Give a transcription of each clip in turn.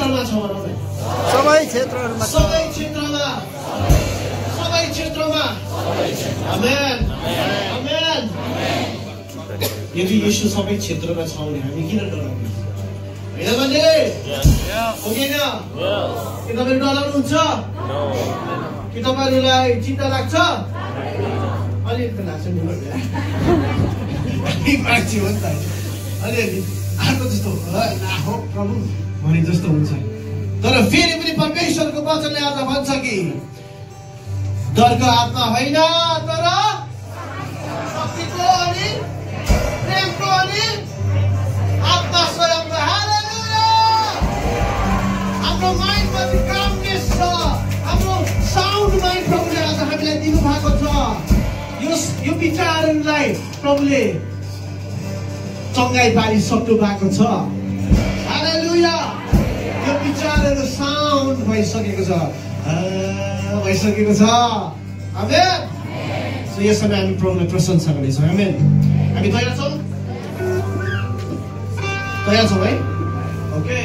क्षेत्रमा छ भनौँ न सबै क्षेत्रमा आमेन आमेन यदि यीशु सबै क्षेत्रमा छ भने हामी किन डराउने हैन भने हो कि हैन के तपाईहरु डराउनुहुन्छ कि तपाईहरुलाई चिन्ता लाग्छ अलि त लाग्छ नि मान्छे हो नि त अलिअलि आएको जस्तो हो प्रभु भने जस्तो हुन्छ तर फेरि पनि परमेश्वरको वचनले आज भन्छ कि डरको आत्मा होइन तर शक्तिको अनि प्रेमको अनि आत्मा स्वयंको हालेलुया हाम्रो माइन्डमा चाहिँ कामनेस छ हाम्रो साउन्ड माइन्ड प्रभुले आज हामीलाई दिनुभएको छ यो विचारहरूलाई प्रभुले चङ्गाई पारिसक्नु भएको छ हालेलुया यो विचारहरू साउन्ड भइसकेको छ आमेन सो यस समय हामी प्रभुलाई प्रशंसा गर्नेछौँ आमेन हामी तयार छौँ है ओके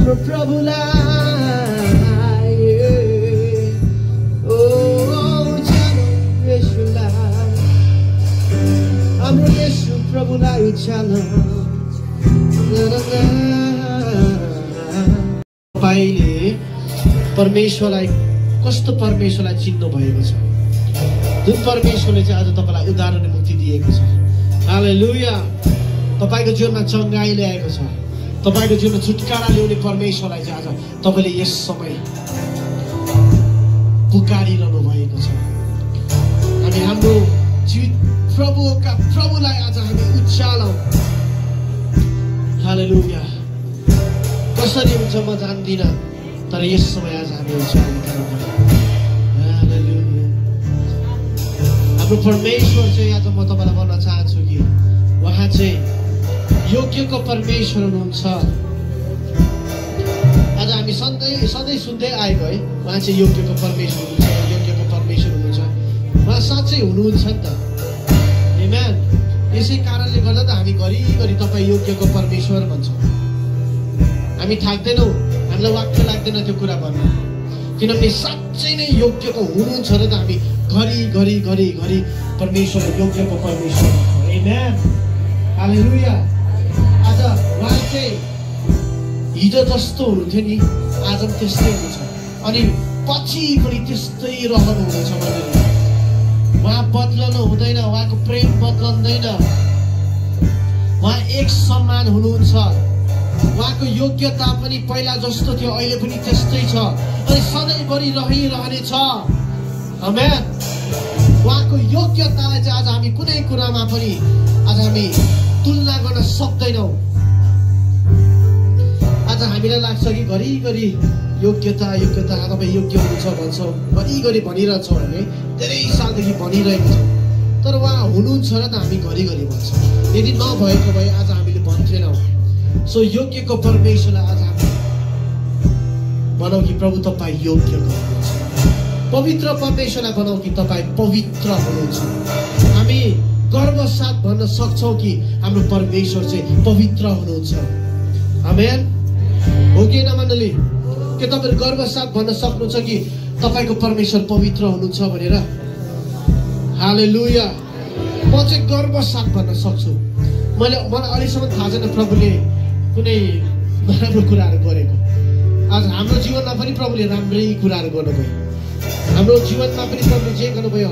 हाम्रो प्रभुलाई हाम्रो येशू प्रभुलाई उचाल्नु। तपाईले परमेश्वरलाई कस्तो परमेश्वरलाई चिन्नु भएको छ, जुन परमेश्वरले चाहिँ आज तपाईलाई उद्धार अनि मुक्ति दिएको छ। हालेलुया। तपाईको जीवनमा चङ्गाई ल्याएको छ, तपाईको जीवनमा छुटकारा ल्याउने परमेश्वरलाई चाहिँ आज तपाईले यस समय पुकारिरहनु भएको छ। हामी हाम्रो जीवित प्रभुलाई आज हामी उचालौँ। हालेलुया। कसरी हुन्छ म जान्दिनँ, तर यस समय आज हामी उचाल्नु। हालेलुया। हाम्रो परमेश्वर चाहिँ आज म तपाईलाई भन्न चाहन्छु कि उहाँ चाहिँ योग्यको परमेश्वर हुनुहुन्छ। आज हामी सधैँ सुन्दै आएको है, उहाँ चाहिँ योग्यको परमेश्वर हुनुहुन्छ, योग्यको परमेश्वर हुनुहुन्छ। उहाँ साँच्चै हुनुहुन्छ नि त। आमेन। यसै कारणले गर्दा त हामी घरिघरि तपाईँ योग्यको परमेश्वर भन्छौँ। हामी थाक्दैनौँ, हामीलाई वाक्य लाग्दैन त्यो कुरा भन्नु, किनभने साँच्चै नै योग्यको हुनुहुन्छ र त हामी घरि परमेश्वर योग्यको परमेश्वर भन्छौँ। आमेन। हालेलुया। आज उहाँ चाहिँ हिजो जस्तो हुनुहुन्थ्यो नि, आज पनि त्यस्तै हुनुहुन्छ अनि पछि पनि त्यस्तै रहनुहुनेछ। उहाँ बदलनु हुँदैन, उहाँको प्रेम बदलँदैन। उहाँ एक समान हुनुहुन्छ। उहाँको योग्यता पनि पहिला जस्तो थियो अहिले पनि त्यस्तै छ अनि सधैँभरि रहिरहनेछ। आमेन। उहाँको योग्यतालाई चाहिँ आज हामी कुनै कुरामा पनि आज हामी तुलना गर्न सक्दैनौँ। आज हामीलाई लाग्छ कि घरिघरि योग्यता तपाईँ योग्य हुनुहुन्छ भन्छौँ, घरिघरि भनिरहेछौँ, हामी धेरै सालदेखि भनिरहेको छौँ, तर उहाँ हुनुहुन्छ र त हामी घरिघरि भन्छौँ। यदि नभएको भए आज हामीले भन्थेनौँ। सो योग्यको परमेश्वरलाई आज हामी भनौँ कि प्रभु तपाईँ योग्य हुनुहुन्छ। पवित्र परमेश्वरलाई भनौँ कि तपाईँ पवित्र हुनुहुन्छ। हामी गर्व साथ भन्न सक्छौँ कि हाम्रो परमेश्वर चाहिँ पवित्र हुनुहुन्छ। आमेन। हो कि न मण्डली? के तपाईँहरू गर्व साथ भन्न सक्नुहुन्छ कि तपाईँको परमेश्वर पवित्र हुनुहुन्छ भनेर? हालेलुया। म चाहिँ गर्व साथ भन्न सक्छु। मलाई अहिलेसम्म थाहा छैन प्रभुले कुनै नराम्रो कुराहरू गरेको। आज हाम्रो जीवनमा पनि प्रभुले राम्रै कुराहरू गर्नुभयो। हाम्रो जीवनमा पनि प्रभुले जे गर्नुभयो,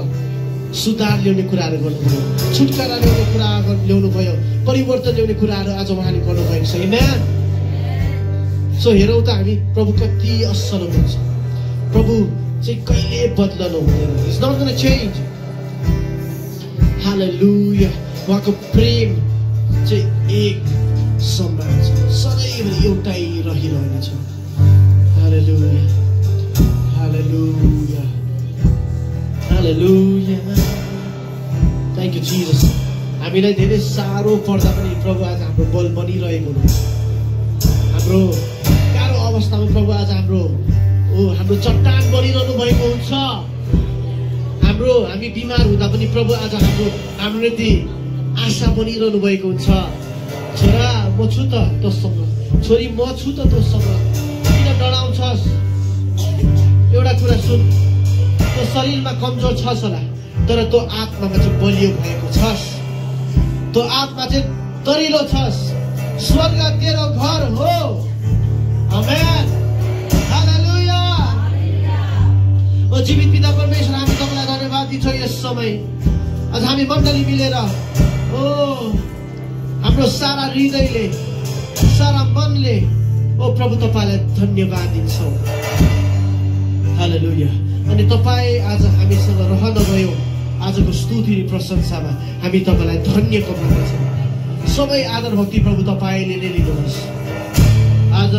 सुधार ल्याउने कुराहरू गर्नुभयो, छुटकारा ल्याउने कुरा ल्याउनु भयो, परिवर्तन ल्याउने कुराहरू आज उहाँले गर्नुभएको छ। आमेन। सो हेरौँ त हामी प्रभु कति असल हुनुहुन्छ। प्रभु चाहिँ कहिले बदलनु हुँदैन। It's not gonna change. Hallelujah. उहाँको प्रेम चाहिँ एक समान छ, सधैँभरि एउटै रहिरहनेछ। Hallelujah. Hallelujah. Hallelujah. Thank you Jesus. हामीलाई धेरै साह्रो पर्दा पनि प्रभु आज हाम्रो बल बनिरहेको हुनुहुन्छ। हाम्रो गाह्रो अवस्थामा प्रभु आज हाम्रो चट्टान बनिरहनु भएको हुन्छ। हामी बिमार हुँदा पनि प्रभु आज हाम्रो निम्ति आशा बनिरहनु भएको हुन्छ। छोरा म छु त तँसँग, छोरी म छु त तँसँग, किन डराउँछस्? एउटा कुरा सुन, तँ शरीरमा कमजोर छस् होला, तर तँ आत्मामा चाहिँ बलियो भएको छस्। तँ आत्मा चाहिँ दरिलो छस्। स्वर्ग तेरो घर हो। आमेन। हालेलुया। ओ जीवित पिता परमेश्वर, हामी तपाईँलाई धन्यवाद दिन्छौँ यस समय। आज हामी मण्डली मिलेर हाम्रो सारा हृदयले, सारा मनले प्रभु तपाईँलाई धन्यवाद दिन्छौँ। हालेलुया। अनि तपाईँ आज हामीसँग रहनुभयो आजको स्तुति प्रशंसामा हामी तपाईँलाई धन्यको मान्दछौँ। सबै आदर भक्ति प्रभु तपाईँले नै लिनुहोस्। आज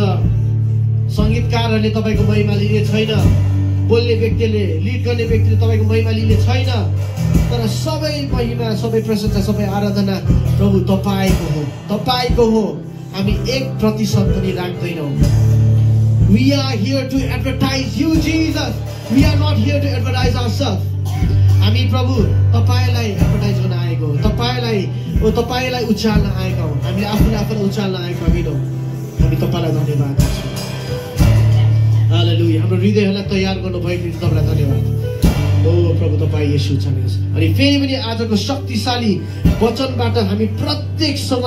सङ्गीतकारहरूले तपाईँको महिमा लिने छैन, बोल्ने व्यक्तिले, लिड गर्ने व्यक्तिले तपाईँको महिमा लिने छैन, तर सबै महिमा, सबै प्रशंसा, सबै आराधना प्रभु तपाईँको हो, तपाईँको हो। हामी 1% पनि राख्दैनौँ। We are here to advertise you, Jesus. We are not here to advertise ourselves. हामी प्रभु तपाईँलाई एडभर्टाइज गर्न आएको हो, तपाईँलाई उचाल्न आएका हौँ। हामीले आफूलाई उचाल्न आएका होइनौँ। हामी तपाईँलाई धन्यवाद दिन्छौँ। हाम्रो हृदयहरूलाई तयार गर्नुभएको निम्ति तपाईँलाई धन्यवाद। ओ प्रभु तपाईँ येशू छ। अनि फेरि पनि आजको शक्तिशाली वचनबाट हामी प्रत्येकसँग